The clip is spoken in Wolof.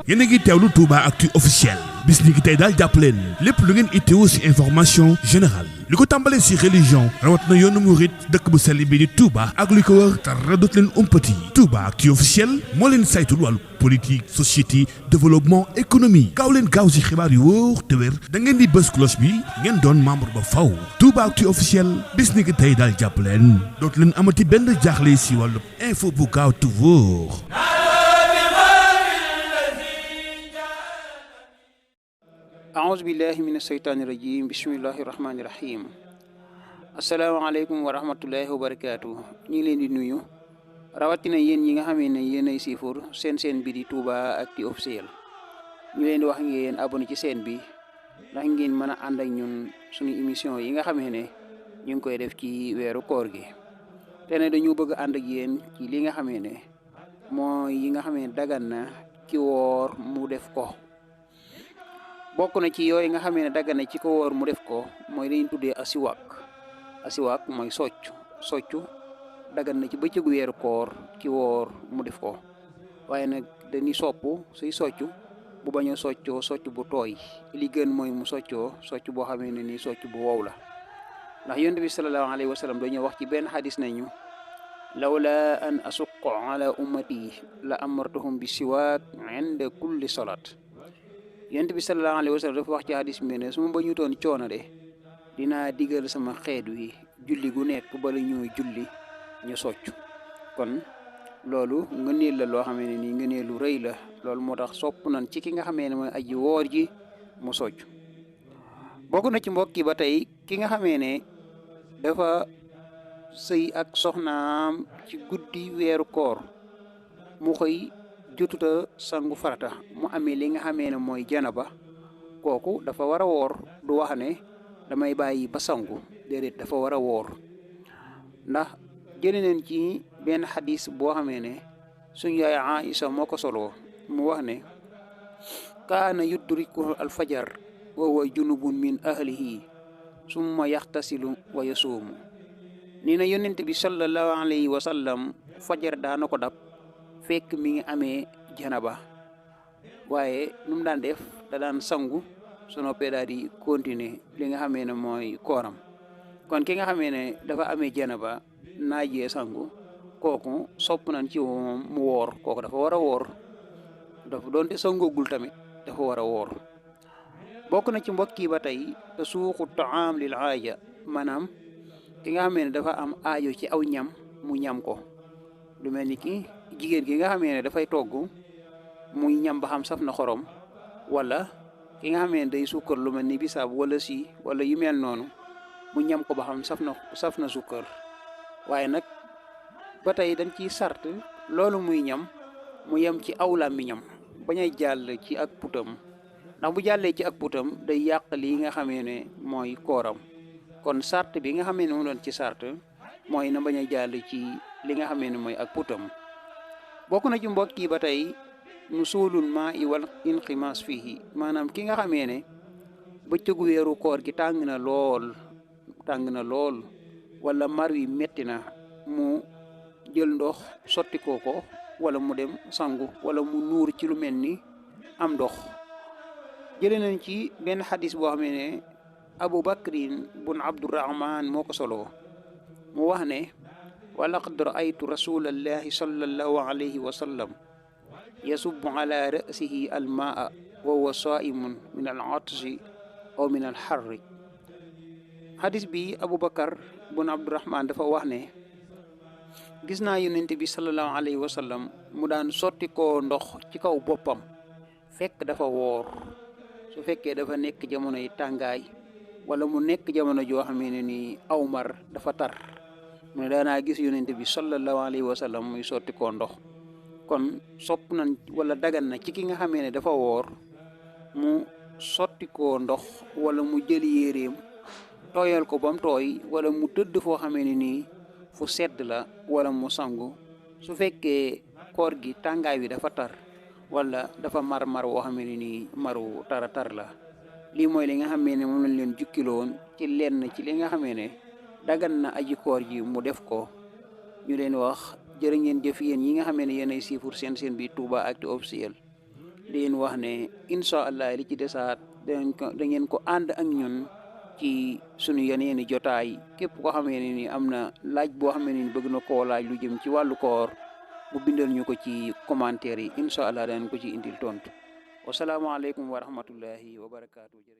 yéen a ngi teewlu Touba Actu officiel bis ni ki tey daal jàpp leen lépp lu ngeen itteewu ci information générale li ko tàmbalee ci religion rawat na yoonu murit dëkk bu sell bi di Touba ak li ko wër dara dootu leen umpati Touba Actu officiel moo leen saytul wàllu politique société développement économie gaaw leen gaaw ci xibaar yu wóor te wér da ngeen di bës cloche bi ngeen doon membre ba faw Touba Actu officiel bis ni ki tey daal jàpp leen dootu leen amati benn jaaxle ci wàllu info bu gaaw te wóor. أعوذ بالله من الشيطان الرجيم بسم الله الرحمن الرحيم السلام عليكم ورحمة الله وبركاته ñi leen di nuyu rawatina yéen ñi nga xamee ne yéen ay siifur seen bi di Touba Actu officiel ñu leen di wax ngeen abonné ci seen bi ndax ngeen mën a ànd ak ñun suñu émission yi nga xamee ne ñu ngi koy def ci weeru koor gi te ne dañu bëgg ànd ak yéen ci li nga xamee ne mooy yi nga xamee ne dagan na ki woor mu def ko bokk na ci yooyu nga xamee ne dagg na ci ko wóor mu def ko mooy dañuy tuddee asiwaak mooy soccu daggan na ci bëccëgu weeru koor ki wóor mu def ko waaye nag dañuy sopp suy soccu bu bañ a soccu bu tooy li gën mooy mu soccu boo xamee ne nii soccu bu wow la ndax yonent bi sallallahu alayhi wa sallam dañoo wax ci benn xadis nañu lawla an asuqa ala ummati la amartuhum bi siwaak inda kulli salat yonent bi sallallahu alayhi wa sallam dafa wax ci hadis bi ne su ma bañutoon coono de dinaa digal sama xeet wi julli gu nekk bala ñuy julli ñu soccu kon loolu ngëneel la loo xamee ne nii ngëneel lu rëy la loolu moo tax sopp nañ ci ki nga xamee ne mooy aji woor ji mu soccu bokk na ci mbokk yi ba tey ki nga xamee ne dafa sëy ak soxnaam ci guddi weeru koor mu xëy jotuta sangu farata mu amee li nga xamee ne mooy janaba kooku dafa war a woor du wax ne damay bàyyi ba sangu déedéet dafa war a woor ndax jëlee neen ci benn xadis boo xamee ne suñu yaay Aïsa moo ko soloo mu wax ne kaana yudriku alfajar wa huwa junubun min ahlihi summa yaxtasilu wa yasuumu nii na yonent bi sallallahu alayhi wa sallam fajar daana ko dab fekk mi ngi amee janaba waaye nu mu daan def da daan sangu su noppee daal di continuer li nga xamee ne mooy kooram kon ki nga xamee ne dafa amee janaba naajee sangu kooku sopp nañ ci moom mu woor kooku dafa war a woor dafa doonte sangoogul tamit dafa war a woor bokk na ci mbokk yi ba tey te suuxu taam lil aaja maanaam ki nga xamee ne dafa am aajo ci aw ñam mu ñam ko lu mel ni ki jigéen gi nga xamee ne dafay togg muy ñam ba xam saf na xorom wala ki nga xamee ne day sukkar lu mel ni bisaab wala si wala yu mel noonu mu ñam ko ba xam saf na sukkar waaye nag ba tey dañ ciy sart loolu muy ñam mu yem ci aw làmmiñam bañ a jàll ci ak putam ndax bu jàllee ci ak putam day yàq lii nga xamee ne mooy kooram kon sart bi nga xamee ne mu doon ci sart mooy na bañ a jàll ci li nga xamee ne mooy ak putam bokk na ci mbokk yi ba tey nu suulul maa i wal inximaas fii maanaam ki nga xamee ne bëccëgu weeru koor gi tàng na lool wala mar wi metti na mu jël ndox sotti ko wala mu dem sangu wala mu nuur ci lu mel ni am ndox jëlee nañ ci benn xadis boo xamee ne Abu Bakrin bun Abdurahman moo ko soloo mu wax ne walaqad raaytu rasulallahi sallallahu alayhi wa sallam yasubbu ala ra'sihi almaa wa huwa saimun min al atshi aw min al xarri xadis bi Aboubacar bun Abdurahman dafa wax ne gis naa yonent bi sallallahu alayhi wa sallam mu daan sotti ko ndox ci kaw boppam fekk dafa woor su fekkee dafa nekk jamono yi tàngaay wala mu nekk jamono joo xamee ne ni aw mar dafa tar mu ne daanaa gis yonent bi sallallahu alayhi wa sallam muy sotti koo ndox kon sopp nañ wala dagan na ci ki nga xamee ne dafa woor mu sotti koo ndox wala mu jël yéreem tooyal ko ba mu tooy wala mu tëdd foo xamee ne nii fu sedd la wala mu sangu su fekkee koor gi tàngaay wi dafa tar wala dafa mar woo xamee ne nii maru tar la lii mooy li nga xamee ne moom lañ leen jukkiloon ci lenn ci li nga xamee ne dagan na aji koor ji mu def ko ñu leen wax jërë ngeen jëf yéen yi nga xamee ne yéen ay siifur seen bi Touba Actu officiel di leen wax ne incha allah li ci desaat da ngeen ko ànd ak ñun ci sunu yeneeni jotaay képp koo xamee ne ni am na laaj boo xamee ne ni bëgg na koo laaj lu jëm ci wàllu koor mu bindal ñu ko ci commentaire yi incha allah danañ ko ci indil tontu wasalaamaaleykum wa rahmatullahi wa barakaatu.